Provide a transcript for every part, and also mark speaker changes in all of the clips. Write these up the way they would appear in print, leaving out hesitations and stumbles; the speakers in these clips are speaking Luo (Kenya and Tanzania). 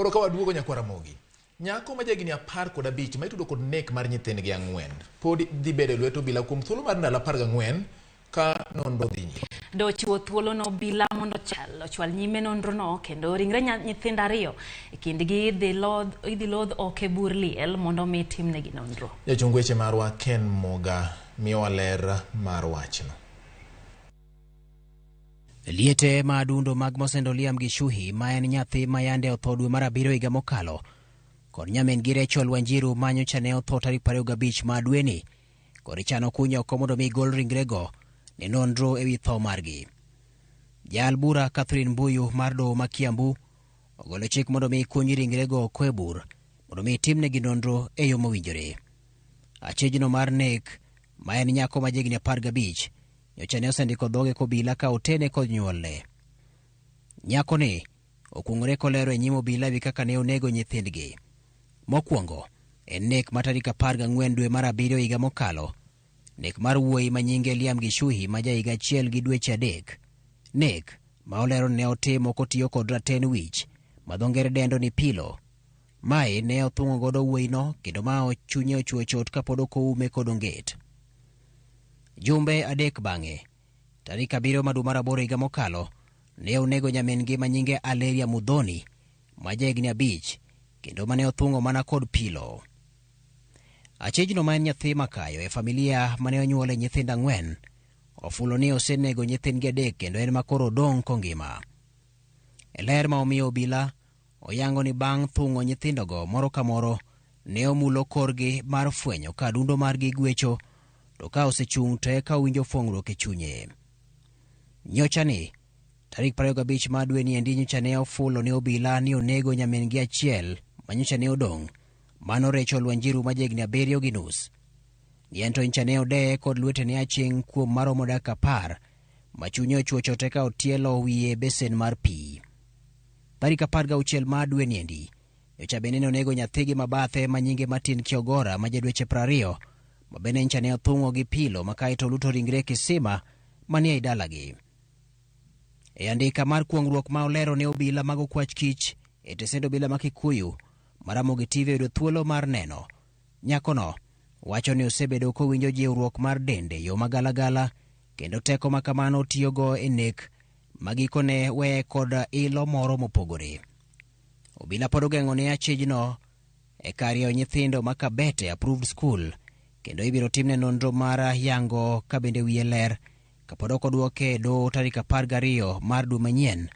Speaker 1: Koro ka waduogo nyakwar Ramogi, nyako ma jahigni 15 ma itudo kod nek mar nyithindgi 4 pod dhi bedo e lwet obila kuom thuolo mar ndalo 14 ka nonro dhi nyime.
Speaker 2: Dochiwo thuolo no obila mondo ochwal nyime nonrono kendo ringre nyithindo 2 e kindgi idhi lodh oko e bur liel mondo mi timnegi nonro.
Speaker 1: Jachung weche marwa Ken Moga miyowa ler mar wachno.
Speaker 3: Liete ma adundo mag Mosendo Liam Gichuhi ma en nyathi ma yande otho dwe mar 7 higa mokalo kod nyamin gi Rachel Wanjiru ma nyocha ne otho tarik 25 ma dweni kod ichano kunyo oko mondo mi gol ringrego ne nonro ewi tho margi. Jal bura Catherine Mbuyu mar doho ma Kiambu ogolo chik mondo mi kuny ringrego oko e bur mondo mi timnegi nonro e yo mowinjore. Achijno mar nek ma en nyako ma jahigni 15 nyocha ne osendiko dhoge kobila ka otene kod nyuolne. Nyakoni okuong'ore kolero e nyim obila ewi kaka ne onego nyithindgi. Mokwongo en nek ma tarik 14 dwe mar 7 higa mokalo, nek mar wuoyi ma nyinge Liam Gichuhi ma jahiga 1 gi dweche 3. Nek ma olero ne otimo kotiyo kod raten wich ma dho ngere dendo ni pilo. Mae ne othung'o godo wuoyino kendo ma chunye ochwo chot kapod ok oume kod onget. Jumbe 3 bang'e, tarik 7 ma dwe mar 8 higa mokalo, ne onego nyamin-gi ma nyinge Aleria Mudhoni ma jahigni 5 kendo mane othung'o mana kod pilo. Achijno ma en nyathi makayo e familia mane onyuole nyithindo 4, ofulo ni osenego nyithindgi 3 kendo en ma koro odong' kongima. E ler ma omiyo obila, oyango ni bang' thung'o nyithindogo moro ka moro ne omulo korgi mar fwenyo ka adundo margi gwecho, to ka osechung' to eka owinjo fong'ruok e chunye. Nyocha ni, tarik 25 mar dwe ni endi nyocha ne ofulo ne obila ni onego nyamin-gi achiel ma nyocha ne odong', mano Rachel Wanjiru ma jahigni 7.5. Ni en to nyocha ne odeye kod lwetene aching' kuom maromo dakika 10 ma chunye ochwo chot eka otielo wiye besen mar pi. Tarik 16 mar dwe ni endi, nyocha bende ne onego nyathigi ma bathe ma nyinge Martin Kiogora ma ja dweche 20, ma bende nyocha ne othung'o gi pilo ma kaeto oluto ringre e kisima manie ei dalagi. E andika mar kuong'ruok ma olero ne obila mag okwach kich e tesend obila ma Kikuyu ma Ramogi TV oyudo thuolo mar neno, nyakono wacho ni osebedo kowinjo jiwruok mar dende yo magalagala kendo teko ma kamano otiyogo e nek ma gikone weye kod ilo moro mopogore. Obila pod ogeng'o ne achijno e kar yawo nyithindo ma Kabete Approved School kendo ibiro timne nonro mar yango ka bende wiye ler kapod ok odwoke e doho tarik 12 mar dwe manyien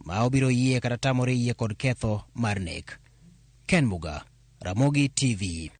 Speaker 3: ma obiro yie kata tamore yie kod ketho mar nek. Ken Muga, Ramogi TV.